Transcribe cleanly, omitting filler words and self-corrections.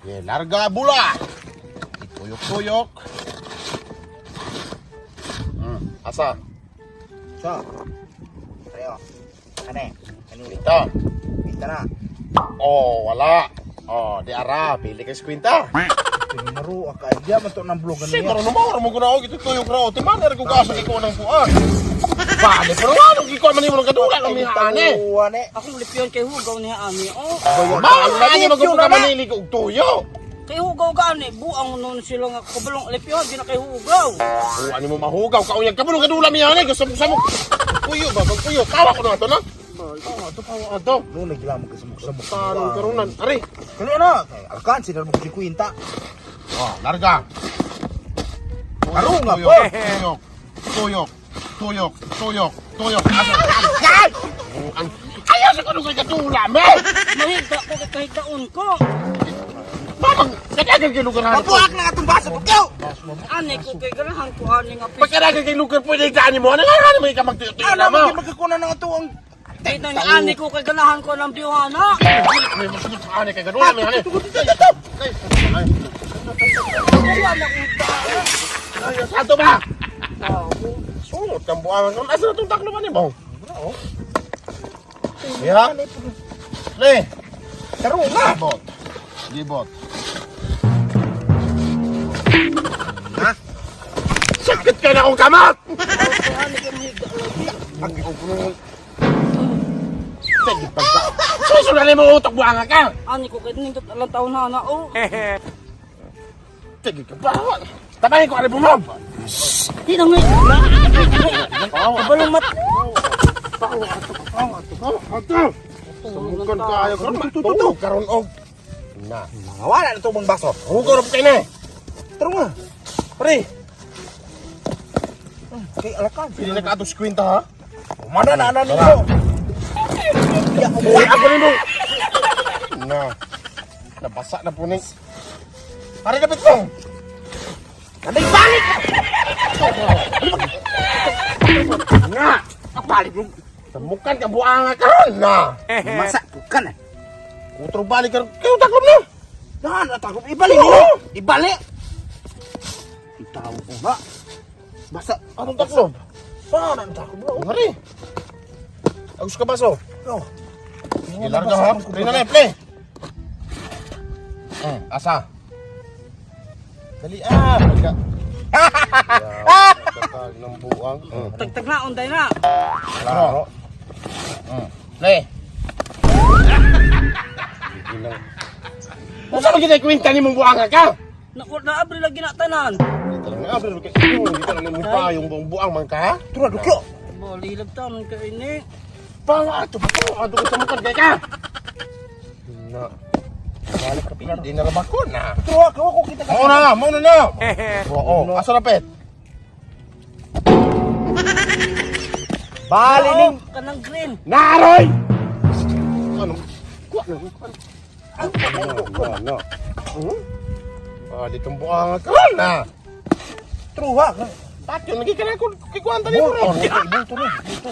Okay, larga bula. Tuyok-tuyok. Asa? So. Pareho. Ane. Ano ulit? Ito. Pinta na. Oh, wala. Oh, di ara, pili kay kwinta. Pinaro ka dia man to ng blog Kasi ano. marunong mo, mo guna ako tuyok ra. Ti man ko kaso ikaw ng kuan. Bale, pero ano gikuan man nimo ng kadula lang ni ane. Ane. Akong lipiyon kay hugaw niya ani. Oh, Ba, ani magpuka manili og tuyo. kay hugaw ka ani. Buang nun sila nga kabalong lipiyon di na kay hugaw. Oh, ani mo mahugaw ka unyag kabulong kadula mi ane gusto mo samok. Puyo ba, pag puyo. Tawa ko na to na. Tawa to, tawa to. No nagila mo kasamok-samok. Tarong karunan. Ari. Kali na. Kay alkan sila mo kwinta. Oh, larga. Karunga Tuyok, po. Tuyok, tuyok, tuyok, tuyok, tuyok. Asa? Ay! Ayaw sa kanong kay katula, me! Mahigda ko kay kahigdaon ko. Mamang, kadagan kay lugar hanip. Mabuak na atong baso pagkaw. Ani ko kay ganahan ko ani nga pis. Pagkadagan kay lugar, pwede daan mo. Ano nga mo ka magtuyo-tuyo Ano na mo? mo magkakuna na ato ang Kita ni ani ko kay ganahan ko ng biyuhana. May masunod sa ani kay ganun, may ani. Ay, Wala na kong daan. ay, Santo ba? Sungot kang buwangan. Asa na itong taklo ba ni mo? Ya? Le! Tarunga. Gibot. Gibot. Ha? Sakit ka na akong kamot! Kay ani kay mahigda lagi. Sige, pagka. Susunan mo utok buwanga ka! Ani ko kay nindot alang taon na na oh. Sige ka ba? Tabahin ko, ari bumob! Di na ngay. Kabalong mat. Ato! Sumukan kayo karon matutog karon og. Na. Mga wala na to bang baso. Hugaw ra po kayo na. Tarunga. Pre, Kay alkan. pili na ka ato sa kwinta ha. Mana na ana nimo. Ya, Uy, ako nimo. Na. Nabasa na po ni. Pare kapit mo. Kanay balik. Nga. Balik mo. Samukan ka buanga karon na. Masa bukan. Kutro balik karon. Kayo taklom na. Dahan at ako ibalik nimo. Ibalik. Itaw ko na. Basa. Anong taklom? Paano ang taklom? Ngari. Agus ka baso. Oh. Sige, larga ha. Play na na, play. Asa. Dali ah. Pagka. Pagka ng buang. Tagtag na unday na. Klaro. Play. Unsa man gid kwenta ni mong buanga ka? Naku, naabre lagi na tanan. Dito lang nga, pero kay dito lang mo pa yung buong buang man ka. Tura dukyo. Bali tanon kay ini. Pang ato pa ato ko sa mukha kay ka. Na. Balik ka pila. Di na ra ko na. Tura ka ko kita ka. Mao na, mao na na. Oo, asa na pet? Bali ning Oo, kanang green. Naroy! Ano? Kuha na, kuha na. No, no. Ah, ditong buang ka na. truha ka. Patyo, nagi ka na kung kikuanta ni mo ron. Bulto ni, bulto.